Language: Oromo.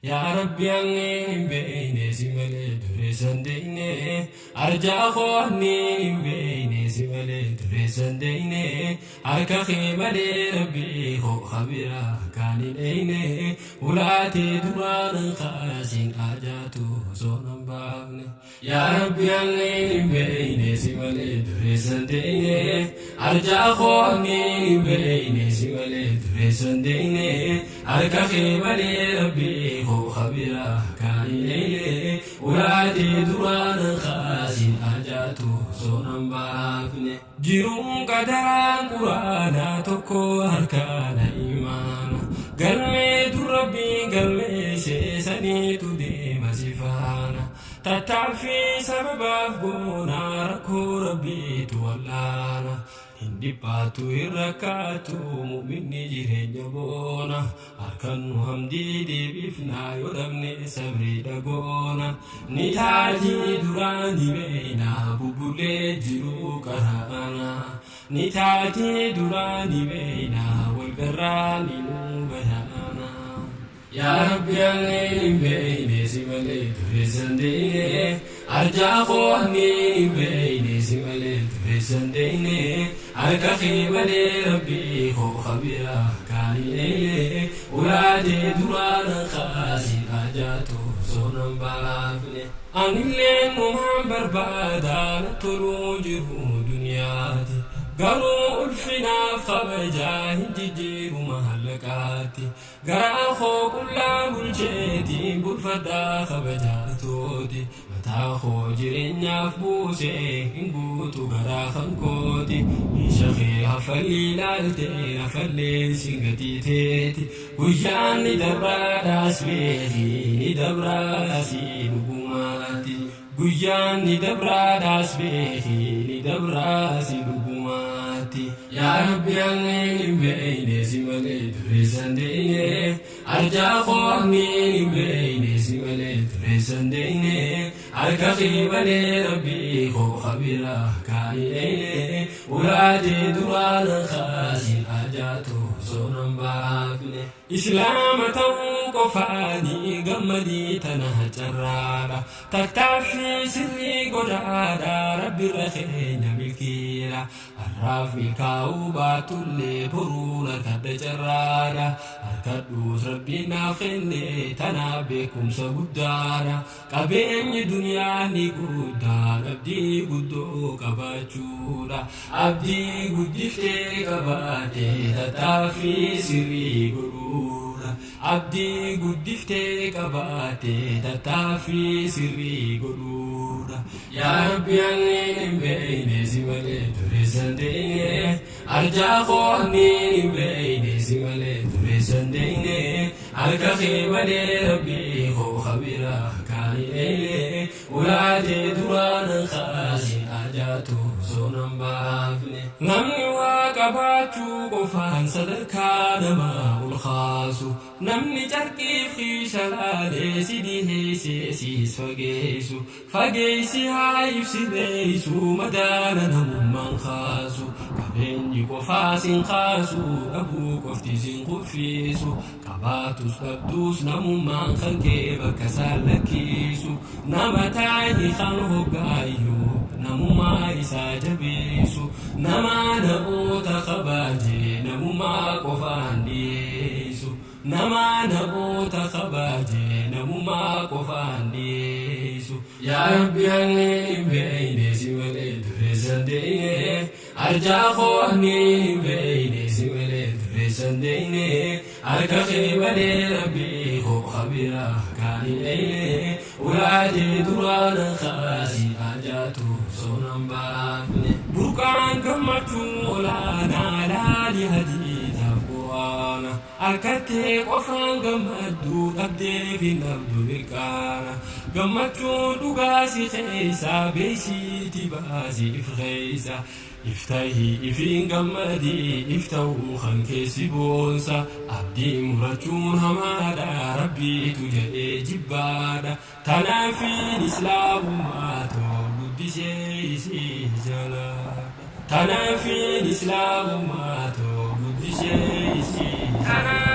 Yaa Rabbi anniin hin beeyne si malee dureessa hin deeyne Arjaa koo anniin hin beeyne si malee dureessa hin deeyne Harka kee malee Rabbii koo ka biraa kaan hin eeyne Hulaa tee duraa nan kaasin haajaatu osoo nan baafne Yaa Rabbi anniin hin beeyne si malee dureessa hin deeyne Arjaa koo anniin hin beeyne si malee dureessa hin deeyne Harka kee malee Rabbii koo ka biraa kaan hin eeyne Ulaa tee duraa nan kaasin hajaatu osoo nan baafne Jiruun qadaraan quraanaa tokko harkaana imaana Galmee dur Rabbiin galmeesse saniitu deema si faana Tattaaffii sababaaf goona rakkoo Rabbiitu wal'aana. Hin dhiphaatu hin rakkaatu mu'minni jireenya boona. Harkannu hamdii deebifna yoo dhabne sabriidha goona. Ni taatii duraa ni beeyna bubbullee jiruu qara'ana. Ni taatii duraa ni beeyna wal garraa ni nuu bayaana. Yaa Rabbi anniin hin beeyne si malee dureessa hin deeyne Arjaa koo anniin hin beeyne si malee dureessa hin deeyne Harka kee malee Rabbii koo ka biraa kaan hin eeyne Ulaa tee duraa nan kaasin haajaa too osoo nan baafne Anilleen numaan barbaada na toluu jiruu duniyaati Garuu ulfinaaf kabajaa hin jijjiiru maallaqaatti Garaa koo qullaa bulcheeti bulfadhaa kabajaa tooti Mataa koo jireenyaaf buusee hin guutu garaa kan kooti Meesha kee haffallii laaltee hafallee sin gatii teeti Guyyaan ni dabraadhaas beeki ni dabraasi dhugumaatti Guyyaan ni dabraadhaas beeki ni dabraasi dhugumaatti. Yaa Rabbi anniin hin beeyne si malee dureessa hin deeyne Arjaa koo anniin hin beeyne si malee dureessa hin deeyne Harka kee malee Rabbii koo ka biraa kaan hin eeyne Ulaa tee duraa nan kaasin haajaa too osoo nan baafne. Islaama ta'uu qofaani gammadii tana carraadha Tattaaffii sirrii godhaadha Rabbirra keenya milkiidha Har'aaf milkaa'uu baattullee boruun arkadha carraadha Arkadhuus Rabbiin naaf kenne tanaaf beekumsa guddaadha Qabeenyi duniyaa ni guddaan abdii guddoo qabaachuudha. Abdii guddiftee qabaate tattaaffii sirrii godhuudha. Abdii guddiftee qabaate tattaaffii sirrii godhuudha. Yaa Rabbi anniin hin beeyne si malee dureessa hin deeyne. Arjaa koo anniin hin beeyne si malee dureessa hin deeyne. Harka kee malee Rabbii koo ka biraa kaan hin eeyne Ulaa tee duraa nan kaasin haajaa too osoo nan baafne. Namni waa qabaachuu qofaan sadarkaa namaa ol kaasu Namni carqiif kiisha laalee si dhiheessee siis fageessu Fageessi haa if sirreessu madaala namummaan kaasu Qabeenyi qofaa sin kaasu dhabuu qofti sin kuffisu Qabaatus dhabduus namummaan kan kee bakka isaan lakkisu Nama taahi kan hoggaayyuu namummaa isaa jabeessu Nama namoota kabaajee namummaa qofaan dhiyeessu Nama namoota kabaje namummaa qofaan dhiyeessu. Yaa Rabbi anniin hin beeyne si malee dureessa hin deeyne Arjaa koo anniin hin beeyne si malee dureessa hin deeyne Harka kee malee Rabbii koo ka biraa kaan hin eeyne Ulaa tee duraa nan kaasin haajaa too osoo nan baafne. Burqaan gammachuu olaanaa laali hadiisaaf qur'aana. Arkattee qofaan gammaddu dhabdeef hin dhabdu mirqaana. Gammachuun dhugaa si keessa beeysiiti baasi if keessa. If tahi ifiin gammadi if ta'uu kan kee si boonsa. Abdii murachuun hamaadha Rabbiitu jedhee jibbaadha. Tanaafiin islaamummaa too guddisee isii jalaadha. Tanaafiin islaamummaa too guddisee isii jalaadha.